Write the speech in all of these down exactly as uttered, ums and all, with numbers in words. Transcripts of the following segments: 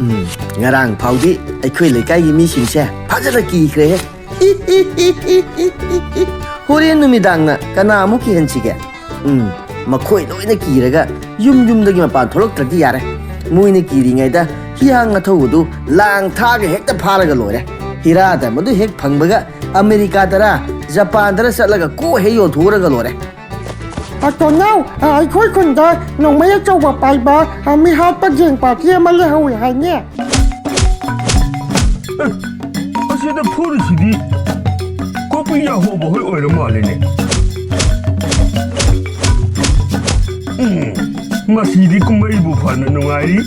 ꯎꯝ, ꯉꯔꯥꯡ ꯐꯥꯎꯗꯤ ꯑꯩꯈꯣꯏ ꯂꯩꯀꯥꯏꯒꯤ ꯃꯤꯁꯤꯡꯁꯦ ꯐꯖꯅ ꯀꯤꯈ꯭ꯔꯦꯍꯦ꯫ ꯍꯣꯔꯦꯟ ꯅꯨꯃꯤꯗꯥꯡꯅ ꯀꯅꯥ ꯑꯃꯨꯛ ꯀꯤꯍꯟꯁꯤꯒꯦ? ꯎꯝ, ꯃꯈꯣꯏ ꯂꯣꯏꯅ ꯀꯤꯔꯒ ꯌꯨꯝ ꯌꯨꯝꯗꯒꯤ ꯃꯄꯥꯟ ꯊꯣꯛꯂꯛꯇ꯭ꯔꯗꯤ ꯌꯥꯔꯦ꯫ ꯃꯣꯏꯅ ꯀꯤꯔꯤꯉꯩꯗ ꯍꯤꯌꯥꯡ ꯑꯊꯧꯕꯗꯨ ꯂꯥꯡ ꯊꯥꯛꯑꯒ ꯍꯦꯛꯇ ꯐꯥꯔꯒ ꯂꯣꯏꯔꯦ꯫ ꯍꯤꯔꯥꯗ ꯃꯗꯨ ꯍꯦꯛ ꯐꯪꯕꯒ ꯑꯃꯦꯔꯤꯀꯥꯗꯔ ꯖꯄꯥꯟꯗꯔ ꯆꯠꯂꯒ ꯀꯣꯛ ꯍꯦꯛ ꯌꯣꯟꯊꯣꯛꯎꯔꯒ ꯂꯣꯏꯔꯦ꯫ ꯑ, ꯇꯣꯅꯥꯎ, ꯑ, ꯑꯩꯈꯣꯏ ꯈꯨꯟꯗ ꯅꯣꯡꯃꯩ ꯑꯆꯧꯕ ꯄꯥꯏꯕ, ꯑ, ꯃꯤ ꯍꯥꯠꯄ ꯒꯦꯡ ꯄꯥꯔꯇꯤ ꯑꯃ ꯂꯩꯍꯧꯋꯤ ꯍꯥꯏꯅꯦ꯫ ꯑꯦ, ꯑꯁꯤꯗ ꯐꯨꯔꯤꯁꯤꯗꯤ ꯀꯣꯄꯤ ꯌꯥꯍꯣꯕ ꯍꯣꯏ ꯑꯣꯏꯔ ꯃꯥꯜꯂꯦꯅꯦ꯫ ꯎꯝ, ꯉꯁꯤꯗꯤ ꯀꯨꯝꯍꯩꯕꯨ ꯐꯅ ꯅꯨꯡꯉꯥꯏꯔꯤ꯫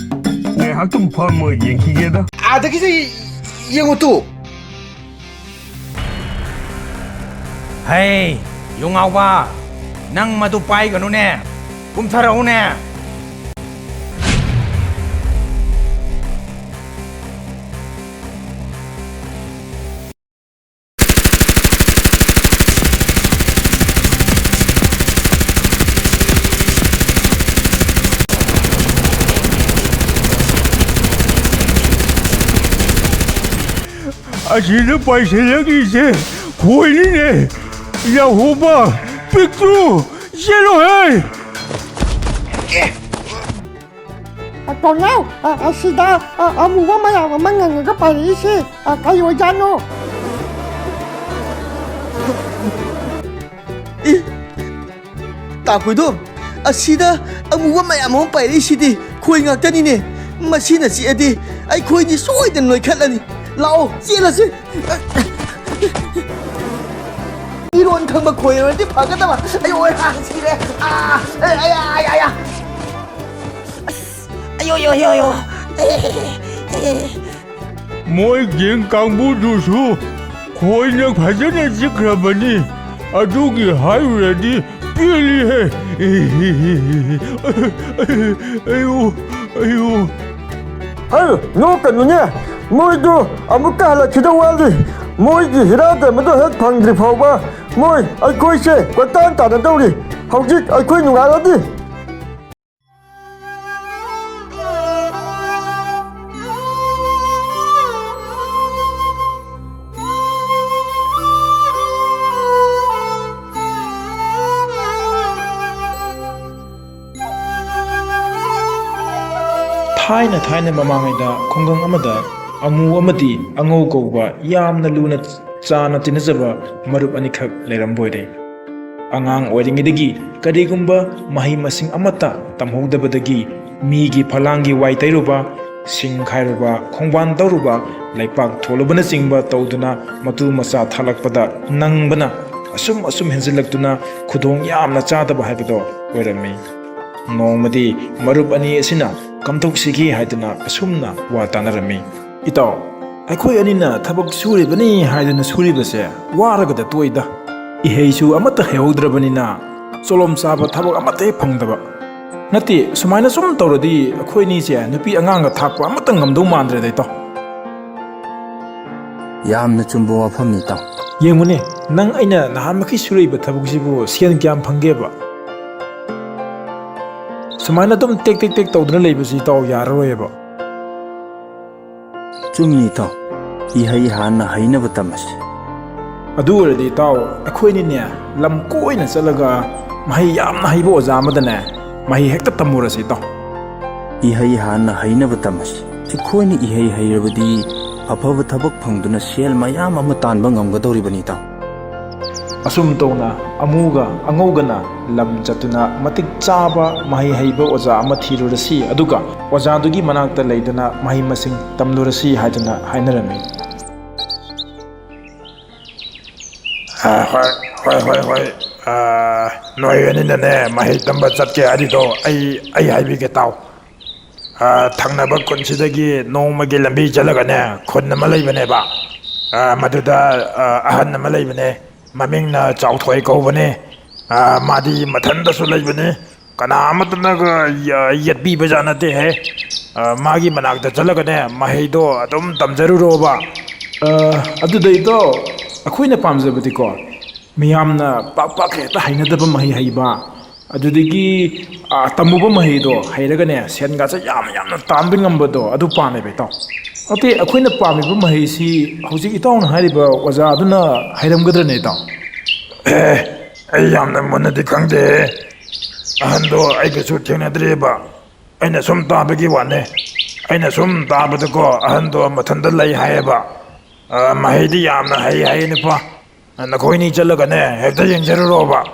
ꯉꯥꯏꯍꯥꯛꯇꯨꯝ ꯐꯝꯃ ꯌꯦꯡꯈꯤꯒꯦꯗ꯫ ꯑꯥꯗꯒꯤꯁꯦ ꯌꯦꯡꯉꯨ ꯇꯨ꯫ ꯍꯩ, ꯌꯨꯉꯥꯎꯕ, ꯅꯪ ꯃꯗꯨ ꯄꯥꯏꯒꯅꯨꯅꯦ, ꯀꯨꯝꯊꯔꯛꯎꯅꯦ꯫ ꯑꯁꯤꯗ ꯄꯥꯏꯁꯤꯜꯂꯛꯂꯤꯁꯦ ꯈꯣꯏꯅꯤꯅꯦ꯫ ꯌꯥꯍꯣꯕ, ꯄꯤꯛꯇ꯭ꯔꯨ, ꯆꯦꯜꯂꯣꯍꯦ! ꯑ, ꯇꯣꯅꯥꯎ, ꯑ, ꯑꯁꯤꯗ, ꯑ, ꯑꯃꯨꯕ ꯃꯌꯥꯝ ꯑꯃ ꯉꯪꯉꯒ ꯄꯥꯏꯔꯛꯏꯁꯦ, ꯑ, ꯀꯩ ꯑꯣꯏꯖꯥꯠꯅꯣ? ꯑꯦ, ꯇꯥꯈꯣꯏꯗꯣ, ꯑꯁꯤꯗ ꯑꯃꯨꯕ ꯃꯌꯥꯝ ꯑꯃ ꯄꯥꯏꯔꯛꯏꯁꯤꯗꯤ ꯈꯣꯏ ꯉꯥꯛꯇꯅꯤꯅꯦ꯫ ꯃꯁꯤꯅ ꯆꯤꯛꯑꯗꯤ ꯑꯩꯈꯣꯏꯗꯤ ꯁꯣꯏꯗꯅ ꯅꯣꯏꯈꯠꯂꯅꯤ꯫ ꯂꯥꯛꯑꯣ, ꯆꯦꯜꯂꯁꯤ꯫ ꯏꯔꯣꯟ ꯈꯪꯕ ꯈꯣꯏ ꯑꯣꯏꯔꯗꯤ ꯐꯒꯗꯕ꯫ ꯑꯌꯣ, ꯑꯌꯥ, ꯁꯤꯔꯦ꯫ ꯑꯥ, ꯑꯌꯥ, ꯑꯌꯥ, ꯑꯌꯥ꯫ ꯑꯁ, ꯑꯌꯣ, ꯌꯣ, ꯌꯣ, ꯌꯣ꯫ ꯃꯣꯏ ꯒꯦꯡ ꯀꯥꯡꯕꯨꯗꯨꯁꯨ ꯈꯣꯏꯅ ꯐꯖꯅ ꯆꯤꯛꯈ꯭ꯔꯕꯅꯤ꯫ ꯑꯗꯨꯒꯤ ꯍꯥꯏꯔꯨꯔꯗꯤ ꯄꯦꯜꯂꯤꯍꯦ꯫ ꯑꯌꯨ, ꯑꯌꯨ꯫ ꯍꯩ, ꯅꯣꯛꯀꯅꯨꯅꯦ꯫ ꯃꯣꯏꯗꯨ ꯑꯃꯨꯛꯀ ꯍꯜꯂꯛꯈꯤꯗꯧ ꯋꯥꯠꯂꯤ꯫ ꯃꯣꯏꯒꯤ ꯍꯤꯔꯥꯗꯦꯝꯕꯗꯣ ꯍꯦꯛ ꯐꯪꯗ꯭ꯔꯤ ꯐꯥꯎꯕ ꯃꯣꯏ ꯑꯩꯈꯣꯏꯁꯦ ꯀꯣꯏꯇꯥꯟ ꯇꯥꯟꯅꯗꯧꯔꯤ꯫ ꯍꯧꯖꯤꯛ ꯑꯩꯈꯣꯏ ꯅꯨꯡꯉꯥꯏꯔꯗꯤ꯫ ꯊꯥꯏꯅ ꯊꯥꯏꯅ ꯃꯃꯥꯡꯉꯩꯗ ꯈꯨꯡꯒꯪ ꯑꯃꯗ ꯑꯃꯨ ꯑꯃꯗꯤ ꯑꯉꯧ ꯀꯧꯕ ꯌꯥꯝꯅ ꯂꯨꯅ ꯆꯥꯅ ꯇꯤꯟꯅꯖꯕ ꯃꯔꯨꯞ ꯑꯅꯤꯈꯛ ꯂꯩꯔꯝꯕ ꯑꯣꯏꯔꯦ꯫ ꯑꯉꯥꯡ ꯑꯣꯏꯔꯤꯉꯩꯗꯒꯤ ꯀꯔꯤꯒꯨꯝꯕ ꯃꯍꯩ ꯃꯁꯤꯡ ꯑꯃꯠꯇ ꯇꯝꯍꯧꯗꯕꯗꯒꯤ ꯃꯤꯒꯤ ꯐꯂꯥꯡꯒꯤ ꯋꯥꯏ ꯇꯩꯔꯨꯕ, ꯁꯤꯡ ꯈꯥꯏꯔꯨꯕ, ꯈꯣꯡꯕꯥꯟ ꯇꯧꯔꯨꯕ, ꯂꯩꯄꯥꯛ ꯊꯣꯜꯂꯨꯕꯅꯆꯤꯡꯕ ꯇꯧꯗꯨꯅ ꯃꯇꯨ ꯃꯆꯥ ꯊꯥꯛꯂꯛꯄꯗ ꯅꯪꯕꯅ ꯑꯁꯨꯝ ꯑꯁꯨꯝ ꯍꯦꯟꯖꯤꯜꯂꯛꯇꯨꯅ ꯈꯨꯗꯣꯡ ꯌꯥꯝꯅ ꯆꯥꯗꯕ ꯍꯥꯏꯕꯗꯣ ꯑꯣꯏꯔꯝꯃꯤ꯫ ꯅꯣꯡꯃꯗꯤ ꯃꯔꯨꯞ ꯑꯅꯤ ꯑꯁꯤꯅ ꯀꯝꯗꯧꯁꯤꯒꯦ ꯍꯥꯏꯗꯨꯅ ꯑꯁꯨꯝꯅ ꯋꯥ ꯇꯥꯅꯔꯝꯃꯤ꯫ "ꯏꯇꯥꯎ, ꯑꯩꯈꯣꯏ ꯑꯅꯤꯅ ꯊꯕꯛ ꯁꯨꯔꯤꯕꯅꯤ ꯍꯥꯏꯗꯨꯅ ꯁꯨꯔꯤꯕꯁꯦ ꯋꯥꯔꯒꯗ ꯇꯣꯛꯏꯗ꯫ ꯏꯍꯩꯁꯨ ꯑꯃꯠꯇ ꯍꯩꯍꯧꯗ꯭ꯔꯕꯅꯤꯅ ꯆꯣꯂꯣꯝ ꯆꯥꯕ ꯊꯕꯛ ꯑꯃꯠꯇ ꯍꯦꯛ ꯐꯪꯗꯕ꯫ ꯅꯠꯇꯦ, ꯁꯨꯃꯥꯏꯅ ꯁꯨꯝ ꯇꯧꯔꯗꯤ ꯑꯩꯈꯣꯏ ꯑꯅꯤꯁꯦ ꯅꯨꯄꯤ ꯑꯉꯥꯡꯒ ꯊꯥꯛꯄ ꯑꯃꯠꯇ ꯉꯝꯗꯧ ꯃꯥꯟꯗ꯭ꯔꯦꯗ, ꯏꯇꯥꯎ꯫" "ꯌꯥꯝꯅ ꯆꯨꯝꯕ ꯋꯥꯐꯝꯅꯤ, ꯏꯇꯥꯎ꯫" "ꯌꯦꯡꯉꯨꯅꯦ, ꯅꯪ ꯑꯩꯅ ꯅꯍꯥꯟꯃꯛꯀꯤ ꯁꯨꯔꯛꯏꯕ ꯊꯕꯛꯁꯤꯕꯨ ꯁꯦꯟ ꯀꯌꯥꯝ ꯐꯪꯒꯦꯕ? ꯁꯨꯃꯥꯏꯅ ꯑꯗꯨꯝ ꯇꯦꯛ ꯇꯦꯛ ꯇꯦꯛ ꯇꯧꯗꯨꯅ ꯂꯩꯕꯁꯤ, ꯏꯇꯥꯎ, ꯌꯥꯔꯔꯣꯏꯕ꯫" "ꯆꯨꯝꯃꯤ, ꯏꯇꯥꯎ꯫ ꯏꯍꯩ ꯍꯥꯟꯅ ꯍꯩꯅꯕ ꯇꯝꯃꯁꯤ꯫" "ꯑꯗꯨ ꯑꯣꯏꯔꯗꯤ, ꯏꯇꯥꯎ, ꯑꯩꯈꯣꯏꯅꯤꯅꯦ ꯂꯝ ꯀꯣꯏꯅ ꯆꯠꯂꯒ ꯃꯍꯩ ꯌꯥꯝꯅ ꯍꯩꯕ ꯑꯣꯖꯥ ꯑꯃꯗꯅꯦ ꯃꯍꯩ ꯍꯦꯛꯇ ꯇꯝꯃꯨꯔꯁꯤ, ꯏꯇꯥꯎ꯫" "ꯏꯍꯩ ꯍꯥꯟꯅ ꯍꯩꯅꯕ ꯇꯝꯃꯁꯤ꯫ ꯑꯩꯈꯣꯏꯅ ꯏꯍꯩ ꯍꯩꯔꯕꯗꯤ ꯑꯐꯕ ꯊꯕꯛ ꯐꯪꯗꯨꯅ ꯁꯦꯜ ꯃꯌꯥꯝ ꯑꯃ ꯇꯥꯟꯕ ꯉꯝꯒꯗꯧꯔꯤꯕꯅꯤ, ꯏꯇꯥꯎ꯫" ꯑꯁꯨꯝ ꯇꯧꯅ ꯑꯃꯨꯒ ꯑꯉꯧꯒꯅ ꯂꯝ ꯆꯠꯇꯨꯅ ꯃꯇꯤꯛ ꯆꯥꯕ ꯃꯍꯩ ꯍꯩꯕ ꯑꯣꯖꯥ ꯑꯃ ꯊꯤꯔꯨꯔꯁꯤ, ꯑꯗꯨꯒ ꯑꯣꯖꯥꯗꯨꯒꯤ ꯃꯅꯥꯛꯇ ꯂꯩꯗꯨꯅ ꯃꯍꯩ ꯃꯁꯤꯡ ꯇꯝꯂꯨꯔꯁꯤ ꯍꯥꯏꯗꯨꯅ ꯍꯥꯏꯅꯔꯝꯃꯤ꯫ "ꯑ, ꯍꯣꯏ, ꯍꯣꯏ, ꯍꯣꯏ, ꯍꯣꯏ꯫ ꯑ, ꯅꯣꯏ ꯑꯅꯤꯅꯅꯦ ꯃꯍꯩ ꯇꯝꯕ ꯆꯠꯀꯦ ꯍꯥꯏꯔꯤꯗꯣ ꯑꯩ, ꯑꯩ ꯍꯥꯏꯕꯤꯒꯦ ꯇꯥꯎ꯫ ꯑ, ꯊꯪꯅꯕ ꯈꯨꯟꯁꯤꯗꯒꯤ ꯅꯣꯡꯃꯒꯤ ꯂꯝꯕꯤ ꯆꯠꯂꯒꯅꯦ ꯈꯨꯟ ꯑꯃ ꯂꯩꯕꯅꯦꯕ꯫ ꯑ, ꯃꯗꯨꯗ, ꯑ, ꯑꯍꯟ ꯑꯃ ꯂꯩꯕꯅꯦ꯫ ꯃꯃꯤꯡꯅ ꯆꯥꯎꯊꯣꯏ ꯀꯧꯕꯅꯦ꯫ ꯑ, ꯃꯥꯗꯤ ꯃꯊꯟꯇꯁꯨ ꯂꯩꯕꯅꯤ꯫ ꯀꯅꯥ ꯑꯃꯠꯇꯅꯒ ꯌ-, ꯌꯦꯠꯄꯤꯕꯖꯥꯠ ꯅꯠꯇꯦꯍꯦ꯫ ꯑ, ꯃꯥꯒꯤ ꯃꯅꯥꯛꯇ ꯆꯠꯂꯒꯅꯦ ꯃꯍꯩꯗꯣ ꯑꯗꯨꯝ ꯇꯝꯖꯔꯨꯔꯣꯕ꯫" "ꯑ, ꯑꯗꯨꯗꯩꯗꯣ ꯑꯩꯈꯣꯏꯅ ꯄꯥꯝꯖꯕꯗꯤꯀꯣ, ꯃꯤꯌꯥꯝꯅ ꯄꯥꯛ ꯄꯥꯛ ꯍꯦꯛꯇ ꯍꯩꯅꯗꯕ ꯃꯍꯩ ꯍꯩꯕ, ꯑꯗꯨꯗꯒꯤ, ꯑ, ꯇꯝꯃꯨꯕ ꯃꯍꯩꯗꯣ ꯍꯩꯔꯒꯅꯦ ꯁꯦꯟꯒꯥꯁꯦ ꯌꯥꯝ ꯌꯥꯝꯅ ꯇꯥꯟꯕ ꯉꯝꯕꯗꯣ ꯑꯗꯨ ꯄꯥꯝꯃꯦꯕ, ꯏꯇꯥꯎ꯫ ꯅꯠꯇꯦ, ꯑꯩꯈꯣꯏꯅ ꯄꯥꯝꯃꯤꯕ ꯃꯍꯩꯁꯤ ꯍꯧꯖꯤꯛ ꯏꯇꯥꯎꯅ ꯍꯥꯏꯔꯤꯕ ꯑꯣꯖꯥ ꯑꯗꯨꯅ ꯍꯩꯔꯝꯒꯗ꯭ꯔꯅꯦ, ꯏꯇꯥꯎ?" "ꯑꯦ, ꯑꯩ ꯌꯥꯝꯅ ꯃꯨꯟꯅꯗꯤ ꯈꯪꯗꯦ꯫ ꯑꯍꯟꯗꯣ ꯑꯩꯒꯁꯨ ꯊꯦꯡꯅꯗ꯭ꯔꯤꯕ꯫ ꯑꯩꯅ ꯁꯨꯝ ꯇꯥꯕꯒꯤ ꯋꯥꯅꯦ꯫ ꯑꯩꯅ ꯁꯨꯝ ꯇꯥꯕꯗꯀꯣ, ꯑꯍꯟꯗꯣ ꯃꯊꯟꯇ ꯂꯩ ꯍꯥꯏꯌꯦꯕ꯫ ꯑ, ꯃꯍꯩꯗꯤ ꯌꯥꯝꯅ ꯍꯩ ꯍꯥꯏꯌꯦ, ꯅꯨꯄꯥ꯫ ꯑ, ꯅꯈꯣꯏꯅꯤ ꯆꯠꯂꯒꯅꯦ, ꯍꯦꯛꯇ ꯌꯦꯡꯖꯔꯨꯔꯣꯕ꯫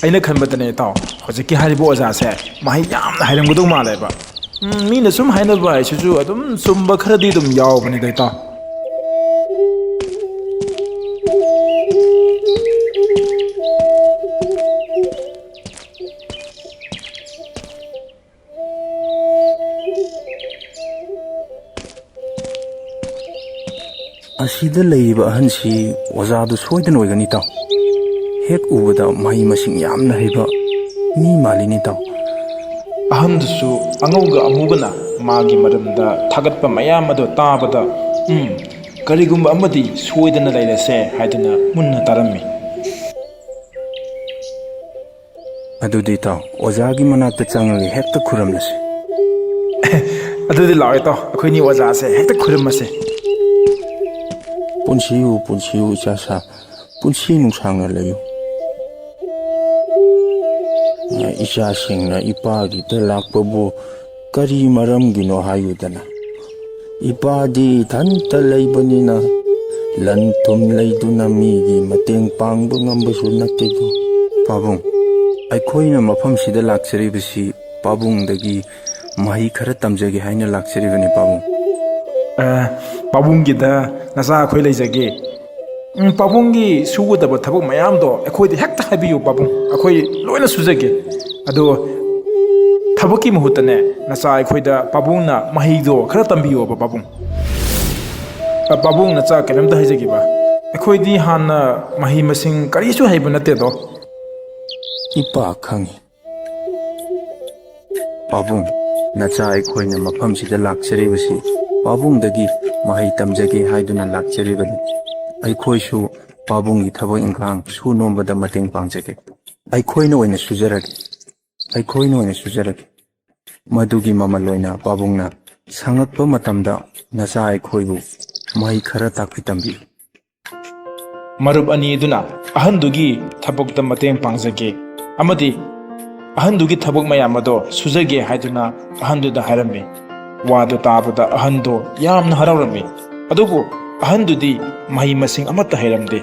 ꯑꯩꯅ ꯈꯟꯕꯗꯅꯦ, ꯏꯇꯥꯎ, ꯍꯧꯖꯤꯛꯀꯤ ꯍꯥꯏꯔꯤꯕ ꯑꯣꯖꯥꯁꯦ ꯃꯍꯩ ꯌꯥꯝꯅ ꯍꯩꯔꯝꯒꯗꯧ ꯃꯥꯜꯂꯦꯕ꯫ ꯎꯝ, ꯃꯤꯅ ꯁꯨꯝ ꯍꯥꯏꯅꯕ ꯍꯥꯏꯁꯤꯁꯨ ꯑꯗꯨꯝ ꯆꯨꯝꯕ ꯈꯔꯗꯤ ꯑꯗꯨꯝ ꯌꯥꯎꯕꯅꯤꯗ, ꯏꯇꯥꯎ꯫ ꯑꯁꯤꯗ ꯂꯩꯔꯤꯕ ꯑꯍꯟꯁꯤ ꯑꯣꯖꯥꯗꯨ ꯁꯣꯏꯗꯅ ꯑꯣꯏꯒꯅꯤ, ꯏꯇꯥꯎ꯫ ꯍꯦꯛ ꯎꯕꯗ ꯃꯍꯩ ꯃꯁꯤꯡ ꯌꯥꯝꯅ ꯍꯩꯕ ꯃꯤ ꯃꯥꯜꯂꯤꯅꯦ, ꯏꯇꯥꯎ꯫ ꯑꯍꯟꯗꯨꯁꯨ ꯑꯉꯧꯒ ꯑꯃꯨꯒꯅ ꯃꯥꯒꯤ ꯃꯔꯝꯗ ꯊꯥꯒꯠꯄ ꯃꯌꯥꯝ ꯑꯗꯨ ꯇꯥꯕꯗ, "ꯎꯝ, ꯀꯔꯤꯒꯨꯝꯕ ꯑꯃꯗꯤ ꯁꯣꯏꯗꯅ ꯂꯩꯔꯁꯦ" ꯍꯥꯏꯗꯨꯅ ꯃꯨꯟꯅ ꯇꯥꯔꯝꯃꯤ꯫ ꯑꯗꯨꯗꯤ ꯏꯇꯥꯎ, ꯑꯣꯖꯥꯒꯤ ꯃꯅꯥꯛꯇ ꯆꯪꯉꯒ ꯍꯦꯛꯇ ꯈꯨꯔꯨꯝꯂꯁꯤ꯫ ꯑꯗꯨꯗꯤ ꯂꯥꯛꯑꯣ ꯏꯇꯥꯎ, ꯑꯩꯈꯣꯏꯅꯤ ꯑꯣꯖꯥꯁꯦ ꯍꯦꯛꯇ ꯈꯨꯔꯨꯝꯃꯁꯦ꯫ ꯄꯨꯟꯁꯤꯌꯨ, ꯄꯨꯟꯁꯤꯌꯨ ꯏꯆꯥꯁꯥ, ꯄꯨꯟꯁꯤ ꯅꯨꯡꯁꯥꯡꯅ ꯂꯩꯌꯨ꯫ ꯏꯆꯥꯁꯤꯡꯅ ꯏꯄꯥꯒꯤꯗ ꯂꯥꯛꯄꯕꯨ ꯀꯔꯤ ꯃꯔꯝꯒꯤꯅꯣ ꯍꯥꯏꯌꯨꯗꯅ? ꯏꯄꯥꯗꯤ ꯏꯊꯟꯇ ꯂꯩꯕꯅꯤꯅ ꯂꯟ ꯊꯨꯝ ꯂꯩꯗꯨꯅ ꯃꯤꯒꯤ ꯃꯇꯦꯡ ꯄꯥꯡꯕ ꯉꯝꯕꯁꯨ ꯅꯠꯇꯦꯗꯣ꯫ ꯄꯥꯕꯨꯡ, ꯑꯩꯈꯣꯏꯅ ꯃꯐꯝꯁꯤꯗ ꯂꯥꯛꯆꯔꯤꯕꯁꯤ ꯄꯥꯕꯨꯡꯗꯒꯤ ꯃꯍꯩ ꯈꯔ ꯇꯝꯖꯒꯦ ꯍꯥꯏꯅ ꯂꯥꯛꯆꯔꯤꯕꯅꯤ, ꯄꯥꯕꯨꯡ꯫ ꯑ, ꯄꯥꯕꯨꯡꯒꯤꯗ ꯅꯆꯥ ꯑꯩꯈꯣꯏ ꯂꯩꯖꯒꯦ꯫ ꯎꯝ, ꯄꯥꯕꯨꯡꯒꯤ ꯁꯨꯒꯗꯕ ꯊꯕꯛ ꯃꯌꯥꯝꯗꯣ ꯑꯩꯈꯣꯏꯗ ꯍꯦꯛꯇ ꯍꯥꯏꯕꯤꯌꯨ ꯄꯥꯕꯨꯡ, ꯑꯩꯈꯣꯏ ꯂꯣꯏꯅ ꯁꯨꯖꯒꯦ꯫ ꯑꯗꯣ ꯊꯕꯛꯀꯤ ꯃꯍꯨꯠꯇꯅꯦ, ꯅꯆꯥ ꯑꯩꯈꯣꯏꯗ ꯄꯥꯕꯨꯡꯅ ꯃꯍꯩꯗꯣ ꯈꯔ ꯇꯝꯕꯤꯌꯣꯕ ꯄꯥꯕꯨꯡ꯫ ꯑ, ꯄꯥꯕꯨꯡ, ꯅꯆꯥ, ꯀꯩꯅꯣꯝꯇ ꯍꯥꯏꯖꯒꯦꯕ꯫ ꯑꯩꯈꯣꯏꯗꯤ ꯍꯥꯟꯅ ꯃꯍꯩ ꯃꯁꯤꯡ ꯀꯔꯤꯁꯨ ꯍꯩꯕ ꯅꯠꯇꯦꯗꯣ꯫ ꯏꯄꯥ ꯈꯪꯉꯤ꯫ ꯄꯥꯕꯨꯡ, ꯅꯆꯥ ꯑꯩꯈꯣꯏꯅ ꯃꯐꯝꯁꯤꯗ ꯂꯥꯛꯆꯔꯤꯕꯁꯤ ꯄꯥꯕꯨꯡꯗꯒꯤ ꯃꯍꯩ ꯇꯝꯖꯒꯦ ꯍꯥꯏꯗꯨꯅ ꯂꯥꯛꯆꯔꯤꯕꯅꯤ꯫ ꯑꯩꯈꯣꯏꯁꯨ ꯄꯥꯕꯨꯡꯒꯤ ꯊꯕꯛ ꯏꯪꯈꯥꯡ ꯁꯨ ꯅꯣꯝꯕꯗ ꯃꯇꯦꯡ ꯄꯥꯡꯖꯒꯦ꯫ ꯑꯩꯈꯣꯏꯅ ꯑꯣꯏꯅ ꯁꯨꯖꯔꯒꯦ꯫ ꯑꯩꯈꯣꯏꯅ ꯑꯣꯏꯅ ꯁꯨꯖꯔꯒꯦ꯫ ꯃꯗꯨꯒꯤ ꯃꯃꯜ ꯑꯣꯏꯅ ꯄꯥꯕꯨꯡꯅ ꯁꯪꯉꯛꯄ ꯃꯇꯝꯗ ꯅꯆꯥ ꯑꯩꯈꯣꯏꯕꯨ ꯃꯍꯩ ꯈꯔ ꯇꯥꯛꯄꯤ ꯇꯝꯕꯤꯌꯨ꯫ ꯃꯔꯨꯞ ꯑꯅꯤ ꯑꯗꯨꯅ ꯑꯍꯟꯗꯨꯒꯤ ꯊꯕꯛꯇ ꯃꯇꯦꯡ ꯄꯥꯡꯖꯒꯦ ꯑꯃꯗꯤ ꯑꯍꯟꯗꯨꯒꯤ ꯊꯕꯛ ꯃꯌꯥꯝ ꯑꯗꯣ ꯁꯨꯖꯒꯦ ꯍꯥꯏꯗꯨꯅ ꯑꯍꯟꯗꯨꯗ ꯍꯥꯏꯔꯝꯃꯤ꯫ ꯋꯥꯗꯨ ꯇꯥꯕꯗ ꯑꯍꯟꯗꯣ ꯌꯥꯝꯅ ꯍꯔꯥꯎꯔꯝꯃꯤ꯫ ꯑꯗꯨꯕꯨ ꯑꯍꯟꯗꯨꯗꯤ ꯃꯍꯩ ꯃꯁꯤꯡ ꯑꯃꯠꯇ ꯍꯩꯔꯝꯗꯦ꯫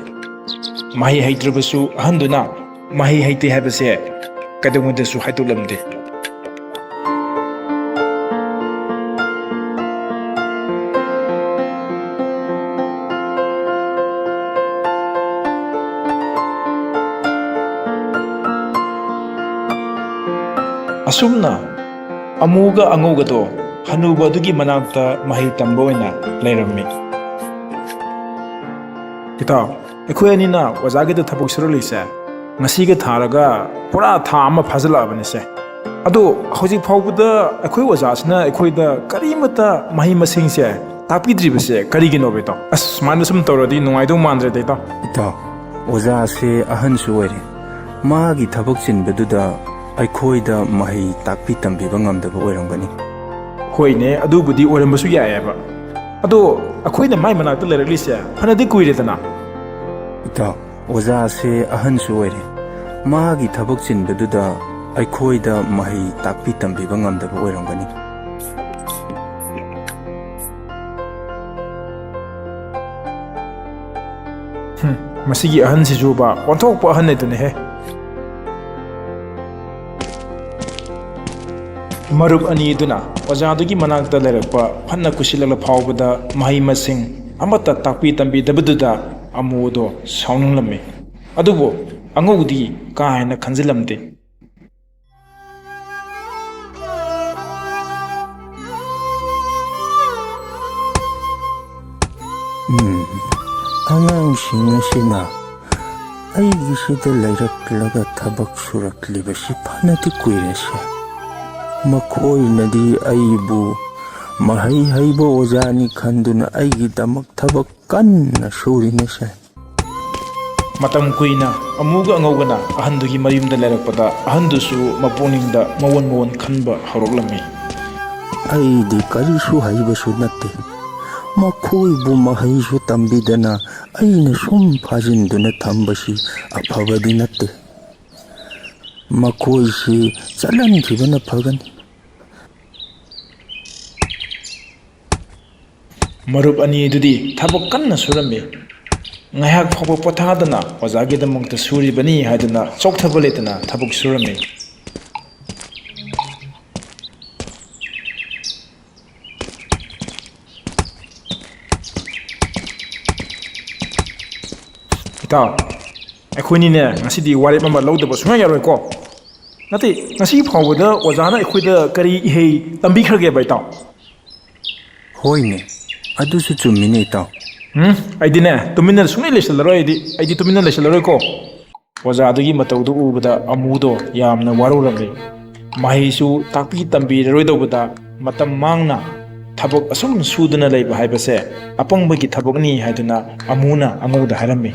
ꯃꯍꯩ ꯍꯩꯇ꯭ꯔꯕꯁꯨ ꯑꯍꯟꯗꯨꯅ ꯃꯍꯩ ꯍꯩꯇꯦ ꯍꯥꯏꯕꯁꯦ ꯀꯩꯗꯧꯉꯩꯗꯁꯨ ꯍꯥꯏꯗꯣꯛꯂꯝꯗꯦ꯫ ꯑꯁꯨꯝꯅ ꯑꯃꯨꯒ ꯑꯉꯧꯒꯗꯣ ꯍꯅꯨꯕ ꯑꯗꯨꯒꯤ ꯃꯅꯥꯛꯇ ꯃꯍꯩ ꯇꯝꯕ ꯑꯣꯏꯅ ꯂꯩꯔꯝꯃꯤ꯫ ꯏꯇꯥꯎ, ꯑꯩꯈꯣꯏ ꯑꯅꯤꯅ ꯑꯣꯖꯥꯒꯤꯗ ꯊꯕꯛ ꯁꯨꯔꯛꯂꯤꯁꯦ ꯉꯁꯤꯒ ꯊꯥꯔꯒ ꯄꯨꯔꯥ ꯊꯥ ꯑꯃ ꯐꯥꯖꯤꯜꯂꯛꯑꯕꯅꯤꯁꯦ꯫ ꯑꯗꯣ ꯍꯧꯖꯤꯛ ꯐꯥꯎꯕꯗ ꯑꯩꯈꯣꯏ ꯑꯣꯖꯥꯁꯤꯅ ꯑꯩꯈꯣꯏꯗ ꯀꯔꯤꯃꯠꯇ ꯃꯍꯩ ꯃꯁꯤꯡꯁꯦ ꯇꯥꯛꯄꯤꯗ꯭ꯔꯤꯕꯁꯦ ꯀꯔꯤꯒꯤꯅꯣꯕ ꯏꯇꯥꯎ? ꯑꯁ, ꯁꯨꯃꯥꯏꯅ ꯁꯨꯝ ꯇꯧꯔꯗꯤ ꯅꯨꯡꯉꯥꯏꯗꯧ ꯃꯥꯟꯗ꯭ꯔꯦꯗ ꯏꯇꯥꯎ꯫ ꯏꯇꯥꯎ, ꯑꯣꯖꯥꯁꯦ ꯑꯍꯟꯁꯨ ꯑꯣꯏꯔꯦ꯫ ꯃꯥꯒꯤ ꯊꯕꯛ ꯆꯤꯟꯕꯗꯨꯗ ꯑꯩꯈꯣꯏꯗ ꯃꯍꯩ ꯇꯥꯛꯄꯤ ꯇꯝꯕꯤꯕ ꯉꯝꯗꯕ ꯑꯣꯏꯔꯝꯒꯅꯤ꯫ ꯍꯣꯏꯅꯦ, ꯑꯗꯨꯕꯨꯗꯤ ꯑꯣꯏꯔꯝꯕꯁꯨ ꯌꯥꯏꯑꯕ꯫ ꯑꯗꯣ ꯑꯩꯈꯣꯏꯅ ꯃꯥꯏ ꯃꯅꯥꯛꯇ ꯂꯩꯔꯛꯂꯤꯁꯦ ꯐꯅꯗꯤ ꯀꯨꯏꯔꯦꯗꯅ꯫ ꯏꯇꯥꯎ, ꯑꯣꯖꯥꯁꯦ ꯑꯍꯟꯁꯨ ꯑꯣꯏꯔꯦ꯫ ꯃꯥꯒꯤ ꯊꯕꯛ ꯆꯤꯟꯕꯗꯨꯗ ꯑꯩꯈꯣꯏꯗ ꯃꯍꯩ ꯇꯥꯛꯄꯤ ꯇꯝꯕꯤꯕ ꯉꯝꯗꯕ ꯑꯣꯏꯔꯝꯒꯅꯤ꯫ ꯍꯨꯝ, ꯃꯁꯤꯒꯤ ꯑꯍꯟꯁꯤꯁꯨꯕ ꯑꯣꯟꯊꯣꯛꯄ ꯑꯍꯟ ꯍꯥꯏꯗꯨꯅꯤꯍꯦ꯫ ꯃꯔꯨꯞ ꯑꯅꯤ ꯑꯗꯨꯅ ꯑꯣꯖꯥꯗꯨꯒꯤ ꯃꯅꯥꯛꯇ ꯂꯩꯔꯛꯄ ꯐꯅ ꯀꯨꯏꯁꯤꯜꯂꯛꯂ ꯐꯥꯎꯕꯗ ꯃꯍꯩ ꯃꯁꯤꯡ ꯑꯃꯠꯇ ꯇꯥꯛꯄꯤ ꯇꯝꯕꯤꯗꯕꯗꯨꯗ ꯑꯃꯨꯗꯣ ꯁꯥꯎꯅꯤꯡꯂꯝꯃꯤ꯫ ꯑꯗꯨꯕꯨ ꯑꯉꯧꯗꯤ ꯀꯥ ꯍꯦꯟꯅ ꯈꯟꯖꯤꯜꯂꯝꯗꯦ꯫ ꯎꯝ, ꯑꯉꯥꯡꯁꯤꯡ ꯑꯁꯤꯅ ꯑꯩꯒꯤꯁꯤꯗ ꯂꯩꯔꯛꯂꯒ ꯊꯕꯛ ꯁꯨꯔꯛꯂꯤꯕꯁꯤ ꯐꯅꯗꯤ ꯀꯨꯏꯔꯦꯁꯦ꯫ ꯃꯈꯣꯏꯅꯗꯤ ꯑꯩꯕꯨ ꯃꯍꯩ ꯍꯩꯕ ꯑꯣꯖꯥꯅꯤ ꯈꯟꯗꯨꯅ ꯑꯩꯒꯤꯗꯃꯛ ꯊꯕꯛ ꯀꯟꯅ ꯁꯨꯔꯤꯅꯦꯁꯦ꯫ ꯃꯇꯝ ꯀꯨꯏꯅ ꯑꯃꯨꯒ ꯑꯉꯧꯒꯅ ꯑꯍꯟꯗꯨꯒꯤ ꯃꯌꯨꯝꯗ ꯂꯩꯔꯛꯄꯗ ꯑꯍꯟꯗꯨꯁꯨ ꯃꯄꯨꯛꯅꯤꯡꯗ ꯃꯋꯣꯟ ꯃꯋꯣꯟ ꯈꯟꯕ ꯍꯧꯔꯛꯂꯝꯃꯤ꯫ ꯑꯩꯗꯤ ꯀꯔꯤꯁꯨ ꯍꯩꯕꯁꯨ ꯅꯠꯇꯦ꯫ ꯃꯈꯣꯏꯕꯨ ꯃꯍꯩꯁꯨ ꯇꯝꯕꯤꯗꯅ ꯑꯩꯅ ꯁꯨꯝ ꯐꯥꯖꯤꯟꯗꯨꯅ ꯊꯝꯕꯁꯤ ꯑꯐꯕꯗꯤ ꯅꯠꯇꯦ꯫ ꯃꯈꯣꯏꯁꯤ ꯆꯠꯍꯟꯈꯤꯕꯅ ꯐꯒꯅꯤ꯫ ꯃꯔꯨꯞ ꯑꯅꯤ ꯑꯗꯨꯗꯤ ꯊꯕꯛ ꯀꯟꯅ ꯁꯨꯔꯝꯃꯤ꯫ ꯉꯥꯏꯍꯥꯛ ꯐꯥꯎꯕ ꯄꯣꯊꯥꯗꯅ ꯑꯣꯖꯥꯒꯤꯗꯃꯛꯇ ꯁꯨꯔꯤꯕꯅꯤ ꯍꯥꯏꯗꯨꯅ ꯆꯣꯛꯊꯕ ꯂꯩꯇꯅ ꯊꯕꯛ ꯁꯨꯔꯝꯃꯤ꯫ ꯏꯇꯥꯎ, ꯑꯩꯈꯣꯏꯅꯤꯅꯦ ꯉꯁꯤꯗꯤ ꯋꯥꯔꯦꯞ ꯑꯃ ꯂꯧꯗꯕ ꯁꯨꯡꯌꯥ ꯌꯥꯔꯣꯏꯀꯣ꯫ ꯅꯠꯇꯦ, ꯉꯁꯤ ꯐꯥꯎꯕꯗ ꯑꯣꯖꯥꯅ ꯑꯩꯈꯣꯏꯗ ꯀꯔꯤ ꯏꯍꯩ ꯇꯝꯕꯤꯈ꯭ꯔꯒꯦꯕ, ꯏꯇꯥꯎ? ꯍꯣꯏꯅꯦ, ꯑꯗꯨꯁꯨ ꯆꯨꯝꯃꯤꯅꯦ, ꯏꯇꯥꯎ꯫ ꯎꯝ, ꯑꯩꯗꯤꯅꯦ, ꯇꯨꯃꯤꯟꯅ ꯁꯨꯡꯂꯩ ꯂꯩꯁꯤꯜꯂꯔꯣꯏ꯫ ꯑꯩꯗꯤ, ꯑꯩꯗꯤ ꯇꯨꯃꯤꯟꯅ ꯂꯩꯁꯤꯜꯂꯔꯣꯏꯀꯣ꯫ ꯑꯣꯖꯥꯗꯨꯒꯤ ꯃꯇꯧꯗꯨ ꯎꯕꯗ ꯑꯃꯨꯗꯣ ꯌꯥꯝꯅ ꯋꯥꯔꯧꯔꯝꯃꯤ꯫ ꯃꯍꯩꯁꯨ ꯇꯥꯛꯄꯤ ꯇꯝꯕꯤꯔꯔꯣꯏꯗꯧꯕꯗ ꯃꯇꯝ ꯃꯥꯡꯅ ꯊꯕꯛ ꯑꯁꯨꯝ ꯁꯨꯗꯨꯅ ꯂꯩꯕ ꯍꯥꯏꯕꯁꯦ ꯑꯄꯪꯕꯒꯤ ꯊꯕꯛꯅꯤ ꯍꯥꯏꯗꯨꯅ ꯑꯃꯨꯅ ꯑꯉꯧꯗ ꯍꯥꯏꯔꯝꯃꯤ꯫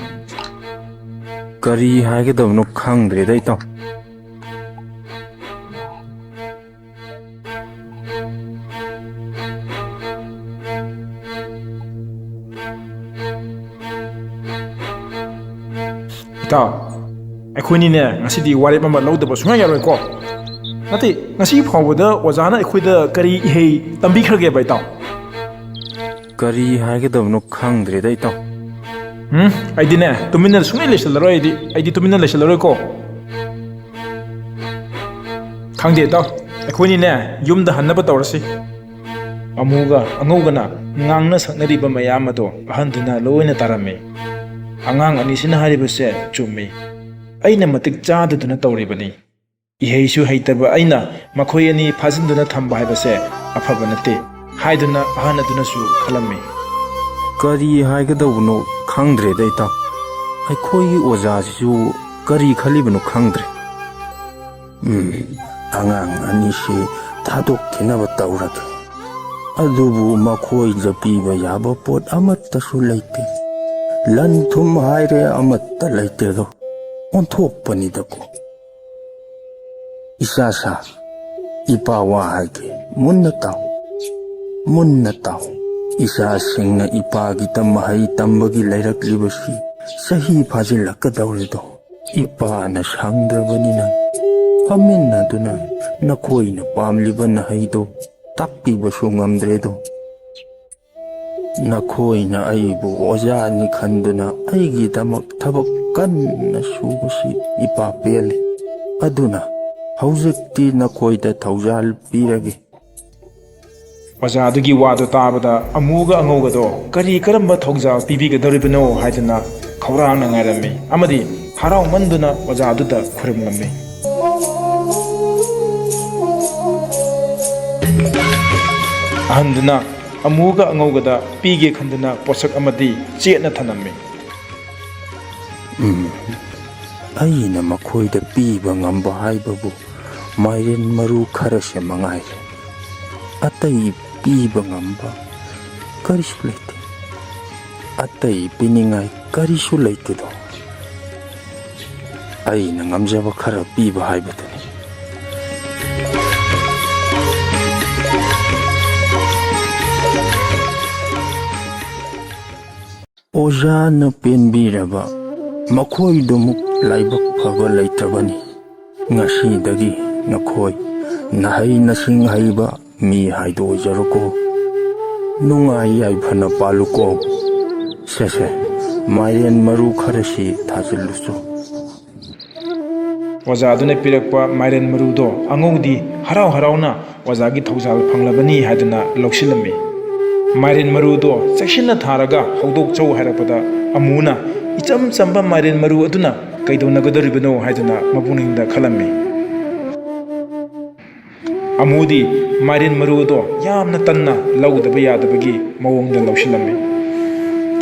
ꯀꯔꯤ ꯍꯥꯏꯒꯗꯕꯅꯣ ꯈꯪꯗ꯭ꯔꯦꯗ, ꯏꯇꯥꯎ꯫ ꯏꯇꯥꯎ, ꯑꯩꯈꯣꯏꯅꯤꯅꯦ ꯉꯁꯤꯗꯤ ꯋꯥꯔꯦꯞ ꯑꯃ ꯂꯧꯗꯕ ꯁꯨꯡꯌꯥ ꯌꯥꯔꯣꯏꯀꯣ꯫ ꯅꯠꯇꯦ, ꯉꯁꯤ ꯐꯥꯎꯕꯗ ꯑꯣꯖꯥꯅ ꯑꯩꯈꯣꯏꯗ ꯀꯔꯤ ꯏꯍꯩ ꯇꯝꯕꯤꯈ꯭ꯔꯒꯦꯕ, ꯏꯇꯥꯎ? ꯀꯔꯤ ꯍꯥꯏꯒꯗꯕꯅꯣ ꯈꯪꯗ꯭ꯔꯦꯗ, ꯏꯇꯥꯎ꯫ ꯎꯝ, ꯑꯩꯗꯤꯅꯦ, ꯇꯨꯃꯤꯟꯅ ꯁꯨꯡꯂꯩ ꯂꯩꯁꯤꯜꯂꯔꯣꯏ꯫ ꯑꯩꯗꯤ, ꯑꯩꯗꯤ ꯇꯨꯃꯤꯟꯅ ꯂꯩꯁꯤꯜꯂꯔꯣꯏꯀꯣ꯫ ꯈꯪꯗꯦ, ꯏꯇꯥꯎ꯫ ꯑꯩꯈꯣꯏꯅꯤꯅꯦ, ꯌꯨꯝꯗ ꯍꯟꯅꯕ ꯇꯧꯔꯁꯤ꯫ ꯑꯃꯨꯒ ꯑꯉꯧꯒꯅ ꯉꯥꯡꯅ ꯁꯛꯅꯔꯤꯕ ꯃꯌꯥꯝ ꯑꯗꯣ ꯑꯍꯟꯗꯨꯅ ꯂꯣꯏꯅ ꯇꯥꯔꯝꯃꯤ꯫ ꯑꯉꯥꯡ ꯑꯅꯤꯁꯤꯅ ꯍꯥꯏꯔꯤꯕꯁꯦ ꯆꯨꯝꯃꯤ꯫ ꯑꯩꯅ ꯃꯇꯤꯛ ꯆꯥꯗꯗꯨꯅ ꯇꯧꯔꯤꯕꯅꯤ꯫ ꯏꯍꯩꯁꯨ ꯍꯩꯇꯕ ꯑꯩꯅ ꯃꯈꯣꯏ ꯑꯅꯤ ꯐꯥꯖꯤꯟꯗꯨꯅ ꯊꯝꯕ ꯍꯥꯏꯕꯁꯦ ꯑꯐꯕ ꯅꯠꯇꯦ ꯍꯥꯏꯗꯨꯅ ꯑꯍꯟ ꯑꯗꯨꯅꯁꯨ ꯈꯜꯂꯝꯃꯤ꯫ ꯀꯔꯤ ꯍꯥꯏꯒꯗꯧꯕꯅꯣ ꯈꯪꯗ꯭ꯔꯦꯗ, ꯏꯇꯥꯎ꯫ ꯑꯩꯈꯣꯏꯒꯤ ꯑꯣꯖꯥꯁꯤꯁꯨ ꯀꯔꯤ ꯈꯜꯂꯤꯕꯅꯣ ꯈꯪꯗ꯭ꯔꯦ꯫ ꯎꯝ, ꯑꯉꯥꯡ ꯑꯅꯤꯁꯤ ꯊꯥꯗꯣꯛꯈꯤꯅꯕ ꯇꯧꯔꯒꯦ꯫ ꯑꯗꯨꯕꯨ ꯃꯈꯣꯏꯗ ꯄꯤꯕ ꯌꯥꯕ ꯄꯣꯠ ꯑꯃꯠꯇꯁꯨ ꯂꯩꯇꯦ꯫ ꯂꯟ ꯊꯨꯝ ꯍꯥꯏꯔꯦ ꯑꯃꯠꯇ ꯂꯩꯇꯦꯗꯣ꯫ ꯑꯣꯟꯊꯣꯛꯄꯅꯤꯗꯀꯣ꯫ ꯏꯆꯥꯁꯥ, ꯏꯄꯥ ꯋꯥ ꯍꯥꯏꯒꯦ, ꯃꯨꯟꯅ ꯇꯥꯎ꯫ ꯃꯨꯟꯅ ꯇꯥꯎ꯫ ꯏꯆꯥꯁꯤꯡꯅ ꯏꯄꯥꯒꯤꯗ ꯃꯍꯩ ꯇꯝꯕꯒꯤ ꯂꯩꯔꯛꯂꯤꯕꯁꯤ ꯆꯍꯤ ꯐꯥꯖꯤꯜꯂꯛꯀꯗꯧꯔꯦꯗꯣ꯫ ꯏꯄꯥꯅ ꯁꯪꯗ꯭ꯔꯕꯅꯤꯅ ꯐꯝꯃꯤꯟꯅꯗꯨꯅ ꯅꯈꯣꯏꯅ ꯄꯥꯝꯂꯤꯕ ꯅꯍꯩꯗꯨ ꯇꯥꯛꯄꯤꯕꯁꯨ ꯉꯝꯗ꯭ꯔꯦꯗꯣ꯫ ꯅꯈꯣꯏꯅ ꯑꯩꯕꯨ ꯑꯣꯖꯥꯅꯤ ꯈꯟꯗꯨꯅ ꯑꯩꯒꯤꯗꯃꯛ ꯊꯕꯛ ꯀꯟꯅ ꯁꯨꯕꯁꯤ ꯏꯄꯥ ꯄꯦꯜꯂꯤ꯫ ꯑꯗꯨꯅ ꯍꯧꯖꯤꯛꯇꯤ ꯅꯈꯣꯏꯗ ꯊꯧꯖꯥꯜ ꯄꯤꯔꯒꯦ꯫ ꯑꯣꯖꯥ ꯑꯗꯨꯒꯤ ꯋꯥꯗꯨ ꯇꯥꯕꯗ ꯑꯃꯨꯒ ꯑꯉꯧꯒꯗꯣ ꯀꯔꯤ ꯀꯔꯝꯕ ꯊꯧꯖꯥꯜ ꯄꯤꯕꯤꯒꯗꯧꯔꯤꯕꯅꯣ ꯍꯥꯏꯗꯨꯅ ꯈꯧꯔꯥꯡꯅ ꯉꯥꯏꯔꯝꯃꯤ ꯑꯃꯗꯤ ꯍꯔꯥꯎꯃꯟꯗꯨꯅ ꯑꯣꯖꯥ ꯑꯗꯨꯗ ꯈꯨꯔꯨꯝꯂꯝꯃꯤ꯫ ꯑꯍꯟꯗꯨꯅ ꯑꯃꯨꯒ ꯑꯉꯧꯒꯗ ꯄꯤꯒꯦ ꯈꯟꯗꯨꯅ ꯄꯣꯠꯁꯛ ꯑꯃꯗꯤ ꯆꯦꯠꯅ ꯊꯅꯝꯃꯤ꯫ ꯎꯝ, ꯑꯩꯅ ꯃꯈꯣꯏꯗ ꯄꯤꯕ ꯉꯝꯕ ꯍꯥꯏꯕꯕꯨ ꯃꯥꯏꯔꯦꯟ ꯃꯔꯨ ꯈꯔꯁꯦ ꯃꯉꯥꯏꯔꯦ꯫ ꯑꯇꯩ ꯄꯤꯕ ꯉꯝꯕ ꯀꯔꯤꯁꯨ ꯂꯩꯇꯦ꯫ ꯑꯇꯩ ꯄꯤꯅꯤꯡꯉꯥꯏ ꯀꯔꯤꯁꯨ ꯂꯩꯇꯦꯗꯣ꯫ ꯑꯩꯅ ꯉꯝꯖꯕ ꯈꯔ ꯄꯤꯕ ꯍꯥꯏꯕꯗꯨꯅꯤ꯫ ꯑꯣꯖꯥꯅ ꯄꯦꯟꯕꯤꯔꯕ ꯃꯈꯣꯏꯗꯨꯃꯨꯛ ꯂꯥꯏꯕꯛ ꯐꯕ ꯂꯩꯇ꯭ꯔꯕꯅꯤ꯫ ꯉꯁꯤꯗꯒꯤ ꯅꯈꯣꯏ ꯅꯍꯩ ꯅꯁꯤꯡ ꯍꯩꯕ ꯃꯤ ꯍꯥꯏꯗꯣ ꯑꯣꯏꯖꯔꯣꯀꯣ꯫ ꯅꯨꯡꯉꯥꯏ ꯌꯥꯏꯐꯅ ꯄꯥꯜꯂꯨꯀꯣ꯫ ꯁꯦ ꯁꯦ, ꯃꯥꯏꯔꯦꯟ ꯃꯔꯨ ꯈꯔꯁꯤ ꯊꯥꯖꯤꯜꯂꯨꯆꯣ꯫ ꯑꯣꯖꯥ ꯑꯗꯨꯅ ꯄꯤꯔꯛꯄ ꯃꯥꯏꯔꯦꯟ ꯃꯔꯨꯗꯣ ꯑꯉꯧꯗꯤ ꯍꯔꯥꯎ ꯍꯔꯥꯎꯅ ꯑꯣꯖꯥꯒꯤ ꯊꯧꯖꯥꯜ ꯐꯪꯂꯕꯅꯤ ꯍꯥꯏꯗꯨꯅ ꯂꯧꯁꯤꯜꯂꯝꯃꯤ꯫ ꯃꯥꯏꯔꯦꯟ ꯃꯔꯨꯗꯣ ꯆꯦꯛꯁꯤꯟꯅ ꯊꯥꯔꯒ ꯍꯧꯗꯣꯛꯆꯧ ꯍꯥꯏꯔꯛꯄꯗ ꯑꯃꯨꯅ ꯏꯆꯝ ꯆꯝꯕ ꯃꯥꯏꯔꯦꯟ ꯃꯔꯨ ꯑꯗꯨꯅ ꯀꯩꯗꯧꯅꯒꯗꯧꯔꯤꯕꯅꯣ ꯍꯥꯏꯗꯨꯅ ꯃꯄꯨꯛꯅꯤꯡꯗ ꯈꯜꯂꯝꯃꯤ꯫ ꯑꯃꯨꯗꯤ ꯃꯥꯏꯔꯦꯟ ꯃꯔꯨ ꯑꯗꯣ ꯌꯥꯝꯅ ꯇꯟꯅ ꯂꯧꯗꯕ ꯌꯥꯗꯕꯒꯤ ꯃꯑꯣꯡꯗ ꯂꯧꯁꯤꯜꯂꯝꯃꯤ꯫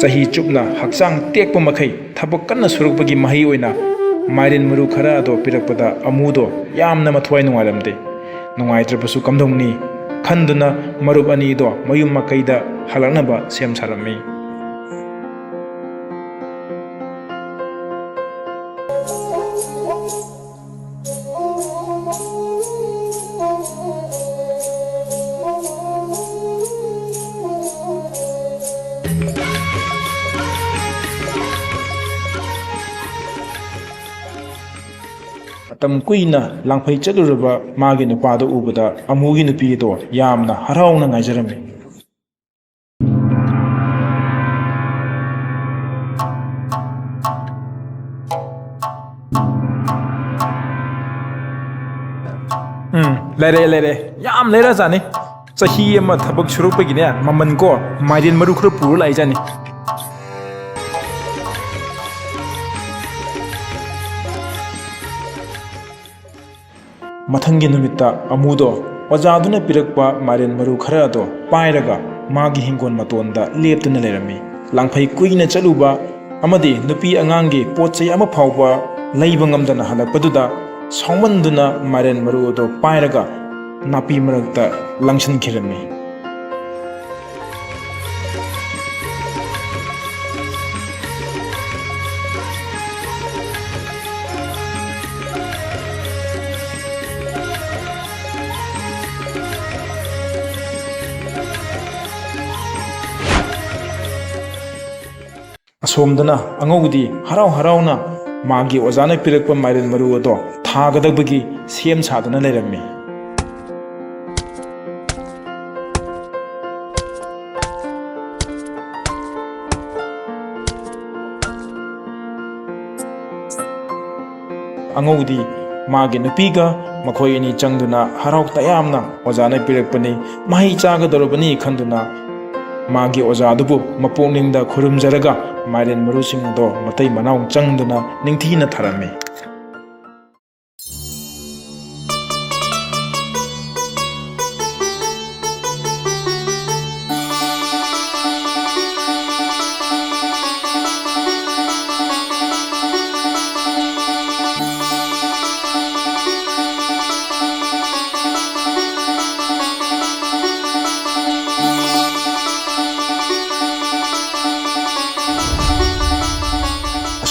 ꯆꯍꯤ ꯆꯨꯞꯅ ꯍꯛꯆꯥꯡ ꯇꯦꯛꯄ ꯃꯈꯩ ꯊꯕꯛ ꯀꯟꯅ ꯁꯨꯔꯛꯄꯒꯤ ꯃꯍꯩ ꯑꯣꯏꯅ ꯃꯥꯏꯔꯦꯟ ꯃꯔꯨ ꯈꯔ ꯑꯗꯣ ꯄꯤꯔꯛꯄꯗ ꯑꯃꯨꯗꯣ ꯌꯥꯝꯅ ꯃꯊ꯭ꯋꯥꯏ ꯅꯨꯡꯉꯥꯏꯔꯝꯗꯦ꯫ ꯅꯨꯡꯉꯥꯏꯇ꯭ꯔꯕꯁꯨ ꯀꯝꯗꯧꯅꯤ ꯈꯟꯗꯨꯅ ꯃꯔꯨꯞ ꯑꯅꯤꯗꯣ ꯃꯌꯨꯝ ꯃꯀꯩꯗ ꯍꯜꯂꯛꯅꯕ ꯁꯦꯝ ꯁꯥꯔꯝꯃꯤ꯫ ꯃꯇꯝ ꯀꯨꯏꯅ ꯂꯥꯡꯐꯩ ꯆꯠꯂꯨꯔꯕ ꯃꯥꯒꯤ ꯅꯨꯄꯥꯗꯨ ꯎꯕꯗ ꯑꯃꯨꯒꯤ ꯅꯨꯄꯤ ꯑꯗꯣ ꯌꯥꯝꯅ ꯍꯔꯥꯎꯅ ꯉꯥꯏꯖꯔꯝꯃꯤ꯫ ꯎꯝ, ꯂꯩꯔꯦ, ꯂꯩꯔꯦ꯫ ꯌꯥꯝ ꯂꯩꯔꯖꯥꯠꯅꯤ꯫ ꯆꯍꯤ ꯑꯃ ꯊꯕꯛ ꯁꯨꯔꯛꯄꯒꯤꯅꯦ, ꯃꯃꯜ ꯀꯣ, ꯃꯥꯏꯔꯦꯟ ꯃꯔꯨ ꯈꯔ ꯄꯨꯔ ꯂꯥꯛꯏꯖꯥꯠꯅꯤ꯫ ꯃꯊꯪꯒꯤ ꯅꯨꯃꯤꯠꯇ ꯑꯃꯨꯗꯣ ꯑꯣꯖꯥꯗꯨꯅ ꯄꯤꯔꯛꯄ ꯃꯥꯏꯔꯦꯟ ꯃꯔꯨ ꯈꯔ ꯑꯗꯣ ꯄꯥꯏꯔꯒ ꯃꯥꯒꯤ ꯍꯤꯡꯒꯣꯜ ꯃꯇꯣꯟꯗ ꯂꯦꯞꯇꯨꯅ ꯂꯩꯔꯝꯃꯤ꯫ ꯂꯥꯡꯐꯩ ꯀꯨꯏꯅ ꯆꯠꯂꯨꯕ ꯑꯃꯗꯤ ꯅꯨꯄꯤ ꯑꯉꯥꯡꯒꯤ ꯄꯣꯠ ꯆꯩ ꯑꯃ ꯐꯥꯎꯕ ꯂꯩꯕ ꯉꯝꯗꯅ ꯍꯜꯂꯛꯄꯗꯨꯗ ꯁꯥꯎꯃꯟꯗꯨꯅ ꯃꯥꯏꯔꯦꯟ ꯃꯔꯨ ꯑꯗꯣ ꯄꯥꯏꯔꯒ ꯅꯥꯄꯤ ꯃꯔꯛꯇ ꯂꯪꯁꯤꯟꯈꯤꯔꯝꯃꯤ꯫ ꯑꯁꯣꯝꯗꯅ ꯑꯉꯧꯕꯗꯤ ꯍꯔꯥꯎ ꯍꯔꯥꯎꯅ ꯃꯥꯒꯤ ꯑꯣꯖꯥꯅ ꯄꯤꯔꯛꯄ ꯃꯥꯏꯔꯦꯟ ꯃꯔꯨ ꯑꯗꯣ ꯊꯥꯒꯗꯕꯒꯤ ꯁꯦꯝ ꯁꯥꯗꯨꯅ ꯂꯩꯔꯝꯃꯤ꯫ ꯑꯉꯧꯕꯗꯤ ꯃꯥꯒꯤ ꯅꯨꯄꯤꯒ ꯃꯈꯣꯏ ꯑꯅꯤ ꯆꯪꯗꯨꯅ ꯍꯔꯥꯎ ꯇꯌꯥꯝꯅ ꯑꯣꯖꯥꯅ ꯄꯤꯔꯛꯄꯅꯤ, ꯃꯍꯩ ꯆꯥꯒꯗꯧꯔꯕꯅꯤ ꯈꯟꯗꯨꯅ ꯃꯥꯒꯤ ꯑꯣꯖꯥꯗꯨꯕꯨ ꯃꯄꯨꯛꯅꯤꯡꯗ ꯈꯨꯔꯨꯝꯖꯔꯒ ꯃꯥꯏꯔꯦꯟ ꯃꯔꯨꯁꯤꯡ ꯑꯗꯣ ꯃꯇꯩ ꯃꯅꯥꯎ ꯆꯪꯗꯨꯅ ꯅꯤꯡꯊꯤꯅ ꯊꯥꯔꯝꯃꯤ꯫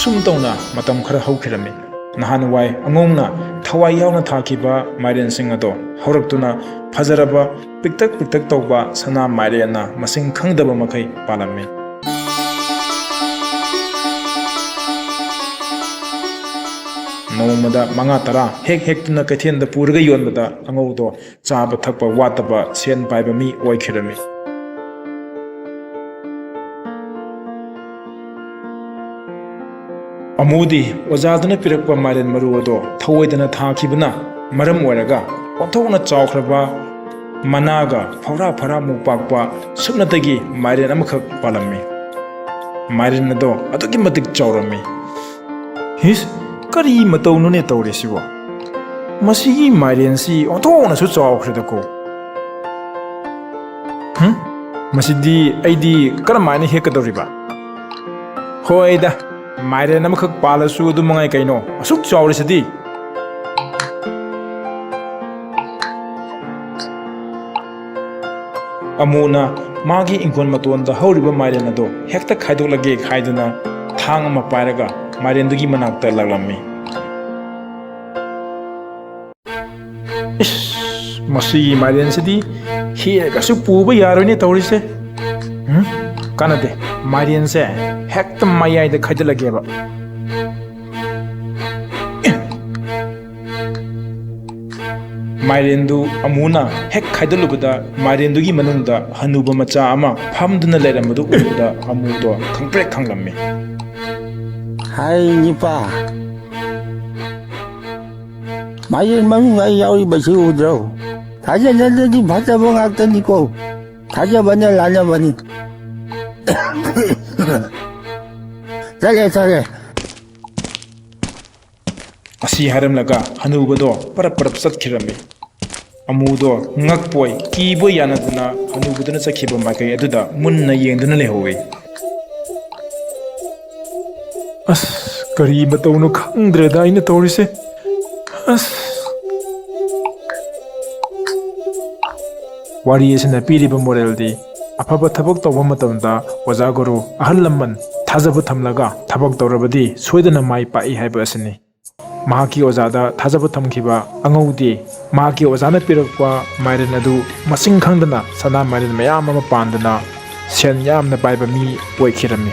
ꯑꯁꯨꯝ ꯇꯧꯅ ꯃꯇꯝ ꯈꯔ ꯍꯧꯈꯤꯔꯝꯃꯤ꯫ ꯅꯍꯥꯟꯋꯥꯏ ꯑꯉꯧꯅ ꯊꯋꯥꯏ ꯌꯥꯎꯅ ꯊꯥꯈꯤꯕ ꯃꯥꯏꯔꯦꯟꯁꯤꯡ ꯑꯗꯣ ꯍꯧꯔꯛꯇꯨꯅ ꯐꯖꯔꯕ ꯄꯤꯛꯇꯛ ꯄꯤꯛꯇꯛ ꯇꯧꯕ ꯁꯅꯥ ꯃꯥꯏꯔꯦꯟꯅ ꯃꯁꯤꯡ ꯈꯪꯗꯕ ꯃꯈꯩ ꯄꯥꯜꯂꯝꯃꯤ꯫ ꯅꯣꯡꯃꯗ ꯃꯉꯥ ꯇꯔꯥ ꯍꯦꯛ ꯍꯦꯛꯇꯨꯅ ꯀꯩꯊꯦꯜꯗ ꯄꯨꯔꯒ ꯌꯣꯟꯕꯗ ꯑꯉꯧꯗꯣ ꯆꯥꯕ ꯊꯛꯄ ꯋꯥꯠꯇꯕ ꯁꯦꯟ ꯄꯥꯏꯕ ꯃꯤ ꯑꯣꯏꯈꯤꯔꯝꯃꯤ꯫ ꯑꯃꯨꯗꯤ ꯑꯣꯖꯥꯗꯨꯅ ꯄꯤꯔꯛꯄ ꯃꯥꯏꯔꯦꯟ ꯃꯔꯨ ꯑꯗꯣ ꯊꯧꯑꯣꯏꯗꯅ ꯊꯥꯈꯤꯕꯅ ꯃꯔꯝ ꯑꯣꯏꯔꯒ ꯑꯣꯟꯊꯣꯛꯅ ꯆꯥꯎꯈ꯭ꯔꯕ ꯃꯅꯥꯒ ꯐꯧꯔꯥ ꯐꯧꯔꯥꯃꯨꯛ ꯄꯥꯛꯄ ꯁꯨꯞꯅꯇꯒꯤ ꯃꯥꯏꯔꯦꯟ ꯑꯃꯈꯛ ꯄꯥꯜꯂꯝꯃꯤ꯫ ꯃꯥꯏꯔꯦꯟ ꯑꯗꯣ ꯑꯗꯨꯛꯀꯤ ꯃꯇꯤꯛ ꯆꯥꯎꯔꯝꯃꯤ꯫ ꯍꯤꯁ, ꯀꯔꯤ ꯃꯇꯧꯅꯣꯅꯦ ꯇꯧꯔꯤꯁꯤꯕꯣ? ꯃꯁꯤꯒꯤ ꯃꯥꯏꯔꯦꯟꯁꯤ ꯑꯣꯟꯊꯣꯛꯅꯁꯨ ꯆꯥꯎꯈ꯭ꯔꯦꯗꯀꯣ꯫ ꯍꯨꯝ? ꯃꯁꯤꯗꯤ ꯑꯩꯗꯤ ꯀꯔꯝꯍꯥꯏꯅ ꯍꯦꯛꯀꯗꯧꯔꯤꯕ? ꯍꯣꯏꯗ, ꯃꯥꯏꯔꯦꯟ ꯑꯃꯈꯛ ꯄꯥꯜꯂꯁꯨ ꯑꯗꯨ ꯃꯉꯥꯏ ꯀꯩꯅꯣ, ꯑꯁꯨꯛ ꯆꯥꯎꯔꯤꯁꯤꯗꯤ꯫ ꯑꯃꯨꯅ ꯃꯥꯒꯤ ꯏꯪꯈꯣꯜ ꯃꯇꯣꯟꯗ ꯍꯧꯔꯤꯕ ꯃꯥꯏꯔꯦꯟ ꯑꯗꯨ ꯍꯦꯛꯇ ꯈꯥꯏꯗꯣꯛꯂꯒꯦ ꯍꯥꯏꯗꯨꯅ ꯊꯥꯡ ꯑꯃ ꯄꯥꯏꯔꯒ ꯃꯥꯏꯔꯦꯟꯗꯨꯒꯤ ꯃꯅꯥꯛꯇ ꯂꯥꯛꯂꯝꯃꯤ꯫ ꯏꯁ, ꯃꯁꯤꯒꯤ ꯃꯥꯏꯔꯦꯟꯁꯤꯗꯤ ꯍꯦꯛꯑꯒꯁꯨ ꯄꯨꯕ ꯌꯥꯔꯣꯏꯅꯦ ꯇꯧꯔꯤꯁꯦ꯫ ꯎꯝ, ꯀꯥꯟꯅꯗꯦ, ꯃꯥꯏꯔꯦꯟꯁꯦ ꯍꯦꯛꯇ ꯃꯌꯥꯏꯗ ꯈꯥꯏꯗꯠꯂꯒꯦꯕ꯫ ꯃꯥꯏꯔꯦꯟꯗꯨ ꯑꯃꯨꯅ ꯍꯦꯛ ꯈꯥꯏꯗꯠꯂꯨꯕꯗ, ꯃꯥꯏꯔꯦꯟꯗꯨꯒꯤ ꯃꯅꯨꯡꯗ ꯍꯅꯨꯕ ꯃꯆꯥ ꯑꯃ ꯐꯝꯗꯨꯅ ꯂꯩꯔꯝꯕꯗꯨ ꯎꯕꯗ ꯑꯃꯨꯗꯣ ꯈꯪꯄ꯭ꯔꯦꯛ ꯈꯪꯂꯝꯃꯤ꯫ ꯍꯥꯏ ꯅꯤꯄꯥ, ꯃꯥꯏꯔꯦꯟ ꯃꯅꯨꯡꯗ ꯑꯩ ꯌꯥꯎꯔꯤꯕꯁꯤ ꯎꯗ꯭ꯔꯣ? ꯊꯥꯖꯅꯗ꯭ꯔꯗꯤ ꯐꯠꯇꯕ ꯉꯥꯛꯇꯅꯤꯀꯣ꯫ ꯊꯥꯖꯕꯅ ꯂꯥꯟꯅꯕꯅꯤ꯫ ꯆꯠꯂꯦ, ꯆꯠꯂꯦ꯫ ꯑꯁꯤ ꯍꯥꯏꯔꯝꯂꯒ ꯍꯅꯨꯕꯗꯣ ꯄꯔꯞ ꯄꯔꯞ ꯆꯠꯈꯤꯔꯝꯃꯤ꯫ ꯑꯃꯨꯗꯣ ꯉꯛꯄꯣꯏ ꯀꯤꯕꯣꯏ ꯌꯥꯅꯗꯨꯅ ꯍꯅꯨꯕꯗꯨꯅ ꯆꯠꯈꯤꯕ ꯃꯥꯏꯀꯩ ꯑꯗꯨꯗ ꯃꯨꯟꯅ ꯌꯦꯡꯗꯨꯅ ꯂꯩꯍꯧꯋꯤ꯫ ꯑꯁ, ꯀꯔꯤ ꯃꯇꯧꯅꯣ ꯈꯪꯗ꯭ꯔꯦꯗ ꯑꯩꯅ ꯇꯧꯔꯤꯁꯦ꯫ ꯑꯁ꯫ ꯋꯥꯔꯤ ꯑꯁꯤꯅ ꯄꯤꯔꯤꯕ ꯃꯣꯔꯦꯜꯗꯤ, ꯑꯐꯕ ꯊꯕꯛ ꯇꯧꯕ ꯃꯇꯝꯗ ꯑꯣꯖꯥ ꯒꯨꯔꯨ ꯑꯍꯜ ꯂꯃꯟ ꯊꯥꯖꯕ ꯊꯝꯂꯒ ꯊꯕꯛ ꯇꯧꯔꯕꯗꯤ ꯁꯣꯏꯗꯅ ꯃꯥꯏ ꯄꯥꯛꯏ ꯍꯥꯏꯕ ꯑꯁꯤꯅꯤ꯫ ꯃꯍꯥꯛꯀꯤ ꯑꯣꯖꯥꯗ ꯊꯥꯖꯕ ꯊꯝꯈꯤꯕ ꯑꯉꯧꯗꯤ ꯃꯍꯥꯛꯀꯤ ꯑꯣꯖꯥꯅ ꯄꯤꯔꯛꯄ ꯃꯥꯏꯔꯦꯟ ꯑꯗꯨ ꯃꯁꯤꯡ ꯈꯪꯗꯅ ꯁꯅꯥ ꯃꯥꯏꯔꯦꯟ ꯃꯌꯥꯝ ꯑꯃ ꯄꯥꯟꯗꯨꯅ ꯁꯦꯟ ꯌꯥꯝꯅ ꯄꯥꯏꯕ ꯃꯤ ꯑꯣꯏꯈꯤꯔꯝꯃꯤ꯫